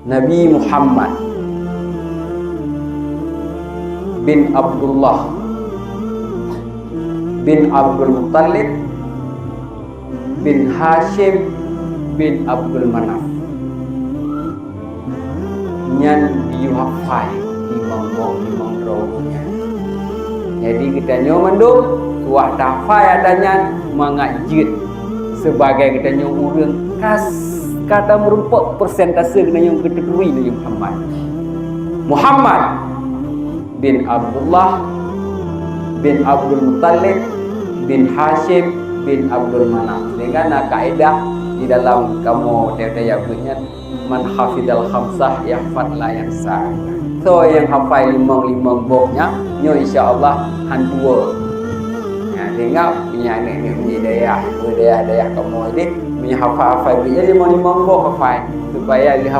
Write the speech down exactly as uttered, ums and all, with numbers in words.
Nabi Muhammad bin Abdullah bin Abdul Muttalib bin Hashim bin Abdul Manaf. Nyan geuyue hafai limong boh, limong droe nyan. Jadi geutanyoe mandum, suwah tahafai ata nyan mangat jeuet sibagai geutanyoe ureuëng kas-, ka tameurumpok persentase geutanyoe geuturi Nabi Muhammad. Muhammad bin Abdullah bin Abdul Muttalib bin Hashim bin Abdul Manaf. Sehingga na kaedah di dalam kamoe teuntèe beuet nyan, "Man hafidhal khamsah yahfad la yansa." Soe nyang hafai limong-limong boh nyan, nyoe insya Allah han tuwo. Ya, sehingga meunyoe aneuk-aneuk di dayah, di dayah-dayah kamoe deh, meunyoe hafai-hafai beuet nyan limong-limong boh hafai, supaya